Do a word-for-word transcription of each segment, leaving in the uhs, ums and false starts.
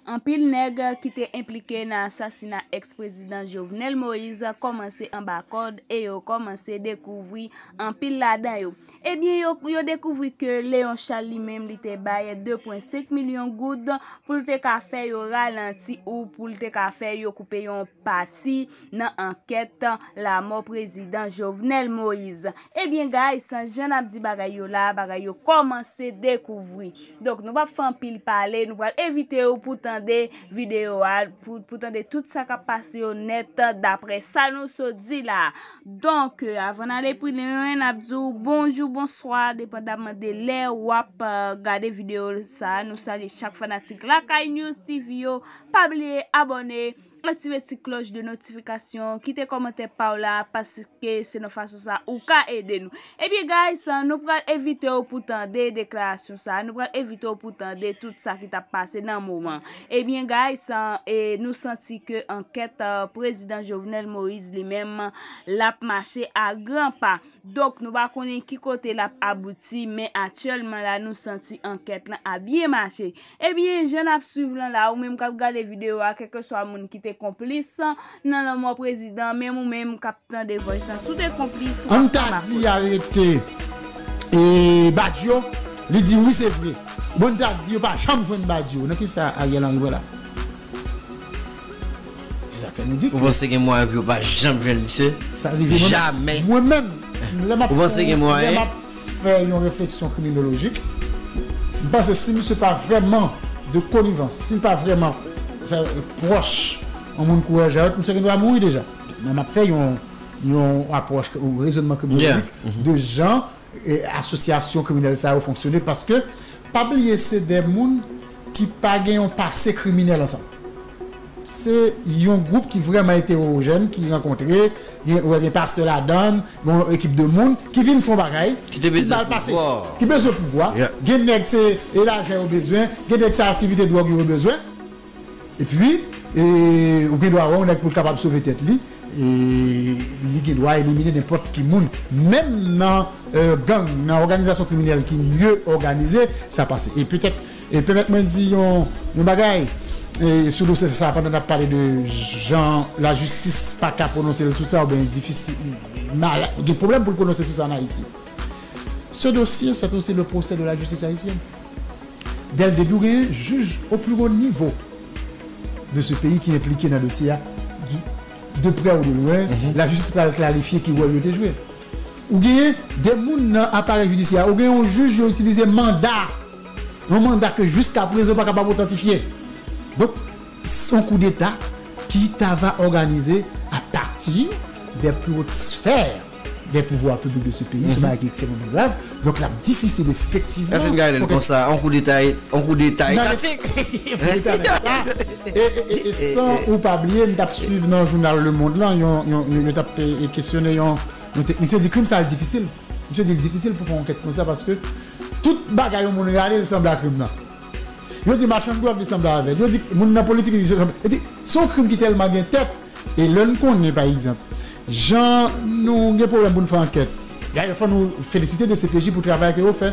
Anpil nèg ki te enplike nan asasina èks-prezidan Jovenel Moïse kòmanse anba kòd e yo kòmanse dekouvri anpil ladan yo. Ebyen, yo, yo dekouvri ke Léon Charles li menm li te bay de pwen senk milyon goud pou l te ka fè yo ralanti ou pou l te ka fè yo koupe yon pati nan ankèt lanmò prezidan Jovenel Moïse. Ebyen, guys, jan n ap di bagay yo la, bagay yo kòmanse dekouvri. Donk, nou p ap fè anpil pale, nou pral evite w pou tande videyo a, pou, pou tande tout sa k ap pase yo nèt, daprè sa nou sot di la. Donk, avan n ale pi lwen, n ap di w bonjou, bonswa, depandamman de lè w ap, eh, gade videyo sa. Nou salye chak fanatik Lakay News T V yo. Pa bliye abòne, aktive ti klòch de notifikasyon, kite kòmantè pa w la, paske se nan fason sa ou ka ede nou. Ebyen, guys, nou pral evite w pou tande deklarasyon sa, nou pral evite w pou tande tout sa ki t ap pase nan moman. Ebyen, guys, e, nou santi ke ankèt, eh, prezidan Jovenel Moïse li menm, l ap mache a gran pa. Donk, nou pa konnen ki kote l ap abouti, men aktyèlman la, nou santi ankèt lan ap byen mache. Ebyen, jan n ap swiv lan la, ou menm k ap gade videyo a, kèlkeswa moun ki te konplis nan lanmò prezidan, menm ou menm k ap tande voice lan, si w te konplis, w ap anba kòd. Ann ta di arete, e, Badio, li di wi, se vre. Bon, n ta di yo pa janm jwenn Badio. Nan ki sa Ariel Henry wè la? Se sa k fè nou di ke... Ou panse gen mwayen pou yo pa janm jwenn misye? Sa rive mwen menm. Jamè. Mwen menm, lè m ap fè, lè m ap fè yon refleksyon kriminolojik, m panse si misye pa vrèman de konivans, si l pa vrèman, sa, pwòch yon moun kouraj avèk, misye gen dwa mouri deja. Men m ap fè yon, yon apwòch, yon rezònman kriminolojik de jan e, asosyasyon kriminèl sa yo fonksyone, paske pa bliye se de moun ki pa gen yon pase kriminèl ansanm. Se yon gwoup ki vrèman eterojèn, ki rankontre, gen, ou wè gen pastè ladan l, gen yon ekip de moun ki vin fè yon bagay, ki te bezwen ba l pase, pouvwa, ki bezwen pouvwa. Yeah. Gen nèg se, e, lajan yo bezwen, gen nèg se aktivite dwòg yo bezwen. Epi, e, ou gen dwa wè yon nèg pou l kapab sove tèt li, e, li gen dwa elimine nenpòt ki moun. Menm nan, e, gang, nan òganizasyon kriminèl ki mye òganize, sa pase. E petèt, e pèmèt mwen di yon, yon bagay, e, sou dosye sa, pandan n ap pale de jan lajistis pa ka pwononse l sou sa, oubyen difisil, mal, gen pwoblèm pou l pwononse sou sa ann Ayiti. Ce dossier, c'est aussi le procès de la justice haïtienne. Dès le début, ou gen jij au plus haut niveau de ce pays ki enplike nan dosye a, de près ou de loin, lajistis pral klarifye ki wòl yo te jwe. Ou genyen de moun nan aparèy jidisyè a, ou gen yon jij yo itilize manda, yon manda ke jiskaprezan yo pa kapab otantifye. Donk, s-, yon koudeta ki ta va òganize à partir des plus hautes sphères des pouvoirs publics de ce pays, se bagay ki ekstrèmeman grav. Donk, l ap difisil efektivman. Èske n ka rele l konsa, yon koudeta, yon koudeta etatik? Yon koudeta etatik. E, e, e, e san ou pa bliye, m t ap swiv nan jounal Le Monde lan, yon, yon, yon, yo t ap, e, e, kesyone yon, yon teknisyen, di krim sa a difisil. Misye di l difisil pou fè yon ankèt konsa, paske tout bagay yon moun rale, li sanble a krim nan. Yo di machann dwòg, li sanble avè l. Yo di moun nan politik, li sanble. Yo di, se yon krim ki tèlman gen tèt. E lè n konnen, pa egzanp, jan nou gen pwoblèm pou n fè ankèt, dayè, fò nou felisite D C P J pou travay ke yo fè.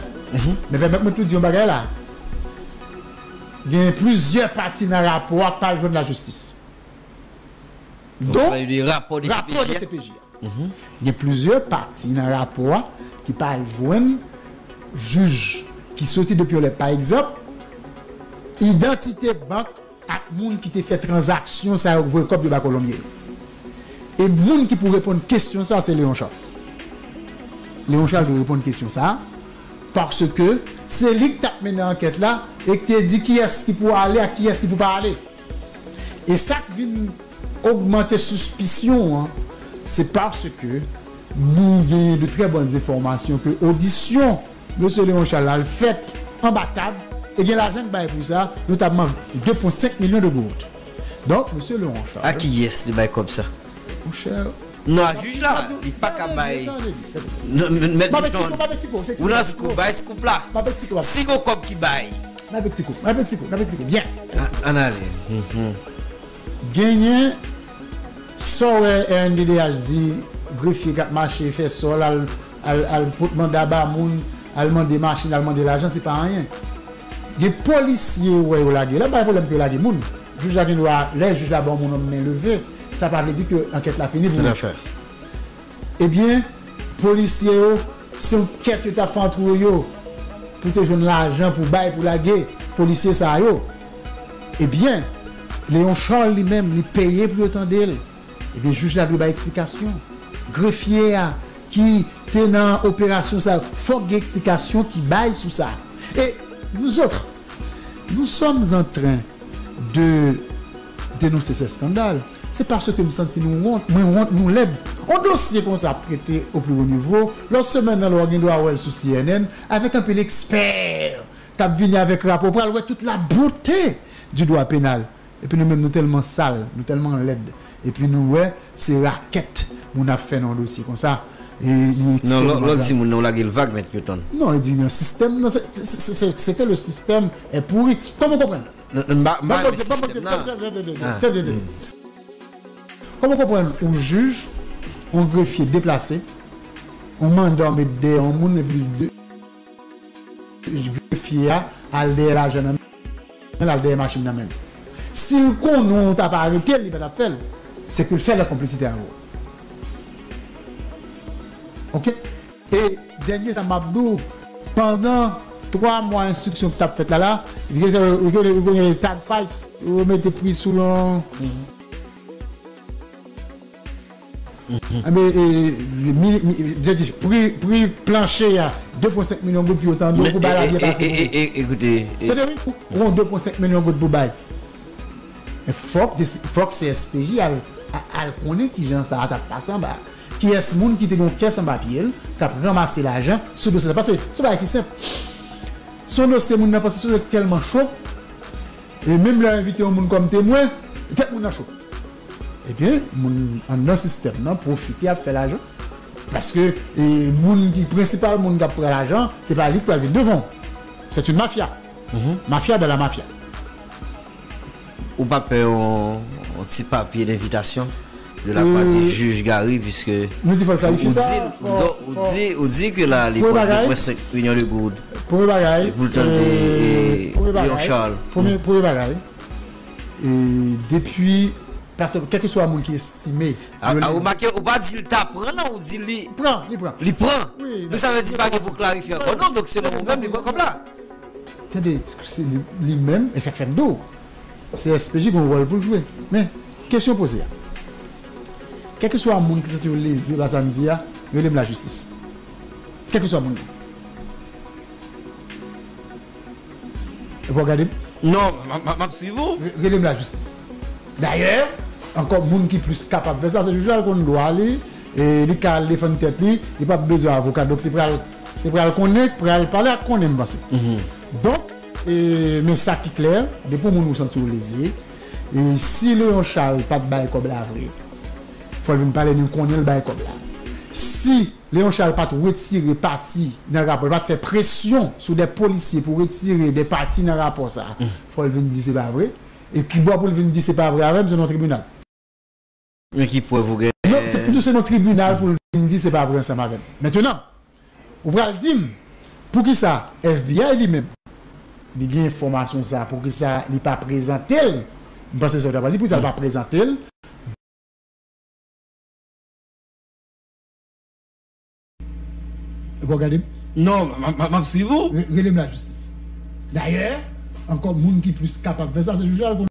Men pèmèt mwen tou di yon bagay la. Gen plizyè pati nan rapò a k pa al jwenn lajistis. Donk, rapò D C P J a. Gen plizyè pati nan rapò a ki pa al jwenn jij, ki soti depi yon lè. Pa egzanp, idantite bank ak moun ki te fè tranzaksyon sa yo, voye kòb yo ba Kolonbyen yo. E moun ki pou reponn kesyon sa, se Léon Charles. Léon Charles dwe reponn kesyon sa, paske se li k t ap mennen ankèt la e k te di kiyès ki pou ale ak kiyès ki pou pa ale. E sa k vin ogmante sispisyon an, se paske nou genyen de trè bòn enfòmasyon ke odisyon Mesye Léon Charles la al fèt anba tab, e gen lajan k bay pou sa, notamman de pwen senk milyon de goud. Donk, Mesye Léon Charles. A kiyès li bay kòb sa? Monchè, non, a jij la, li pa ka bay. Non, men, mèt John, ou nan scoop, bay scoop la. Si gon kòb ki bay. N ap eksplike w, n ap eksplike w, n ap eksplike w byen. Ann ale. Genyen sa w wè R N D D H di, grefye k ap mache, fè sòl, al, al, al pot manda ba moun, al mande machin, al mande lajan, se pa anyen. Gen polisye ou wè yo lage, la pa gen pwoblèm pou yo lage moun. Jij la gen dwa, lè jij la ba yon moun yon men leve, sa pa vle di ke ankèt la fini pou li. Tout à fait. Ebyen, polisye yo, se yon kèt yo t ap fè antre yo pou te jwenn lajan pou bay, pou lage polisye sa yo. Ebyen, Léon Charles li menm, li peye pou yo tande l. Ebyen, jij la dwe bay eksplikasyon. Grefye a ki te nan operasyon sa, fòk gen eksplikasyon ki bay sou sa. E nous autres, nous sommes en train de dénoncer ces scandales. Se paske m santi nou wont, mwen wont, nou lèd. On dosye konsa ap trete au plus haut niveau. Lòt semèn nan, lè w gen dwa wè l sou C N N, avèk anpil ekspè k ap vini avèk rapò, pral wè tout la beauté du droit pénal. Epi nou menm, nou tèlman sal, nou tèlman lèd. Epi nou wè, se rakèt moun ap fè nan yon dosye konsa. E li ekstrèmman grav. Non, lò, lò l di moun nan, w lage l vag, mèt Newton. Non, li di nan sistèm nan, se, se, se, se, c'est que le système est pourri. Kòman w konprann? Non, non, m pa, m pa renmen sistèm nan. Tande, tande, tande, tande, tande. Kòman w konprann yon jij, yon grefye deplase, yon manda w met dèyè yon moun, epi de, grefye a al dèyè lajan nan men l, al dèyè machin nan men l. Si l konnen w t ap arete l, li pa t ap fè l. Se ke l fè l an konplisite avè w. Oke? E dènye sa m ap di w, pandan twa mwa enstriksyon ki t ap fèt la la, yo, yo, yo, yo, yo tag price, yo mete pri sou yon Enben, e, mi, mi, se di, pri, pri planche a, de pwen senk milyon goud pou yo tande w, pou bagay la byen pase pou ou. Ekoute, tande wi, ou, ou gon de pwen senk milyon goud pou bay. Men fòk, fòk C S P J al, a-, al konnen kijan sa a t ap pase anba. Kiyès moun ki te gon kès anba pye l, k ap ranmase lajan sou dosye sa. Paske se yon bagay ki senp. Se yon dosye moun nan panse se yon dosye ki tèlman cho, e menm lè yo envite yon moun kòm temwen, tèt moun nan cho. Ebyen, moun anndan sistèm nan pwofite ap fè lajan. Paske, e, moun ki, prensipal moun k ap pran lajan, se pa li k pral vin devan w. C'est une mafia. Mafia dans la mafia. Ou pa pè yon, yon ti papye denvitasyon de la part du juge Gary, puisque nou di fò l klarifye sa, ou di, ou di, ou di ke la, li pran de pwen senk milyon de goud pou l tande, e, Léon Charles. Premye bagay, e, depi, paske kèlkeswa moun ki estime, a, a remake, ou pa di l ta pran, non, ou di li pran, li pran. Li pran. Wi, men sa vle di pa gen pou klarifye ankò, non, donk selon ou menm, li pran kòb la. Tande, se li, li menm, e sa k fè m di w, C S P J gen yon wòl pou l jwe. Men, kesyon poze a. Kèlkeswa moun ki santi yo leze pa sa n di a, rele m lajistis. Kèlkeswa moun nan. Epi w gade m? Non, m, m, m ap swiv ou. Re-, rele m lajistis. Dayè, ankò, moun ki plis kapab fè sa, se jij la, l konn dwa li, e li ka al defann tèt li, li p ap bezwen avoka. Donk, se pral, se pral konnen, pral pale ak konnen, m panse. Donk, e, men sa ki klè, depi yon moun ou santi w leze, e si Léon Charles pa t bay kòb la vre, fò l vin pale nou konnen l bay kòb la. Si Léon Charles pa t retire pati nan rapò, li pa t fè presyon sou de polisye pou retire de pati nan rapò sa a, fò l vin di se pa vre. E ki bò pou l vin di se pa vre avè m, se nan tribinal. Men ki prèv ou genyen? Non, se, nou se nan tribinal pou l vin di se pa vre ansanm avè m. Mentenan, ou pral di m, poukisa F B I li menm, li gen enfòmasyon sa, poukisa li pa prezante l? M panse se sa w ta pral di, poukisa l pa prezante l? Epi w gade m? Non, m, m, m ap swiv ou. Re-, rele m lajistis. Dayè, ankò, moun ki plis kapab fè sa, se jij la, l konn